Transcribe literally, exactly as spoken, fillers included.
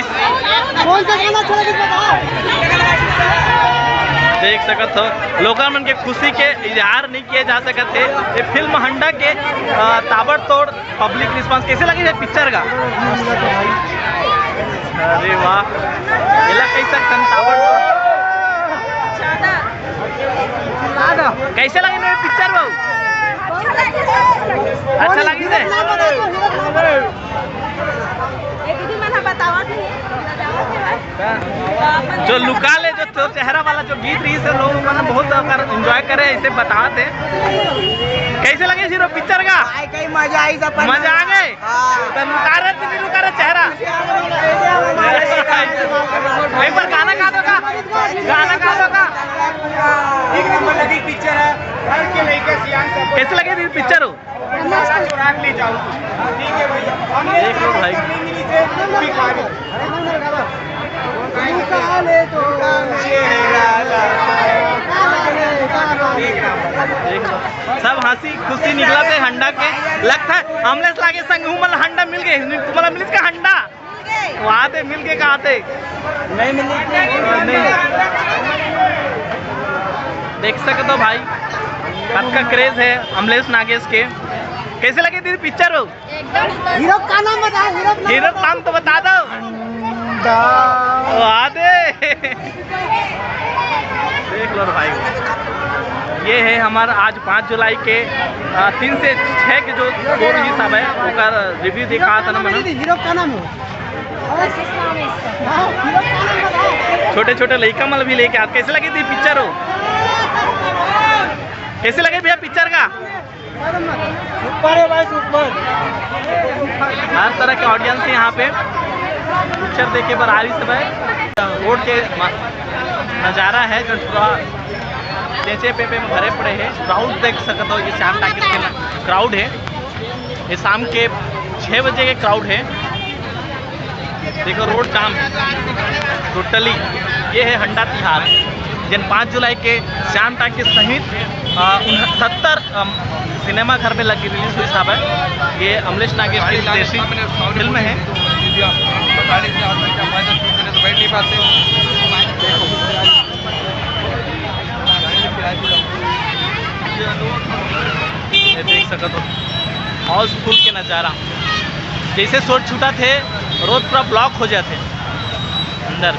कौन सा गाना अच्छा लगे बताओ। देख सकत हो, लोगन मन के खुशी के इजहार नहीं किए जा सकत हे। ये फिल्म हंडा के अ, ताबड़तोड़ पब्लिक रिस्पांस कैसे लगे हे पिक्चर का? अरे वाह, एला कह सकथन ताबड़तोड़। कैसे लगे हे पिक्चर बाबू? अच्छा लगे हे? ये दीदी मन ह बतावत हे। जो लुका ले, जो तोर चेहरा वाला जो गीत रहिस हे, लोग मन बहुत ओकर एंजॉय करे, ऐसे बतात हे। कैसे लगे हीरो पिक्चर का? भाई, कहीं मजा आई सब। मजा आ गए? हाँ। तो लुका रहे, तो नहीं लुका रहे चेहरा? एक बार गाना गा दो का? गाना गा दो का? एक नंबर लगी पिक्चर है, घर के लइका सियान सब। कैसे लगे दीदी पिक्चर हो? देख लो भाई। देख लो। सब हंसी खुशी निकलत हे हंडा के। लगत हे अमलेश नागेश संग हूँ, मतलब हंडा मिल गए। तुम्हारा मिलिस का हंडा? वाह, ते मिल के कहा थे? नहीं मिली। नहीं। देख सकत हो भाई, कतका क्रेज हे अमलेश नागेश के। कैसे लगे दीदी पिक्चर हो? हीरो का नाम बताओ, हीरो का नाम हीरो का नाम तो बता दो। वाह दे। देख लो भाई, ये है हमारा आज पाँच जुलाई के, आ, तीन से छः के जो शो रिलीज हवय, ओकर रिव्यू दिखात हन हमन। हीरो का नाम हो? हाँ, हीरो का नाम बताओ। छोटे छोटे लइका मन भी लेके आत। कैसे लगे दीदी पिक्चर हो? कैसे लगे भैया पिक्चर का? सुपर है भाई, सुपर। हर तरह के ऑडियंस है यहाँ पे। पिक्चर देखे बर आ रही सब है। रोड के म-, नज़ारा है जो पूरा चेचे पेपे में भरे पड़े हैं। क्राउड देख सकते हो, ये श्याम टाकीज के क्राउड है। ये शाम के छः बजे के क्राउड है। देखो, रोड जाम टोटली। ये है हंडा तिहार, जेन पाँच जुलाई के श्याम टाकीज सहित, अ, उनहत्तर, अम, सिनेमा घर में लगी रिलीज हुई साहब है। ये अमलेश नागेश की विदेशी फिल्म है। ये देख सकते हो, हाउसफुल के नज़ारा। जैसे शॉट छूटत हे, रोड पूरा ब्लॉक हो जाथे अंदर।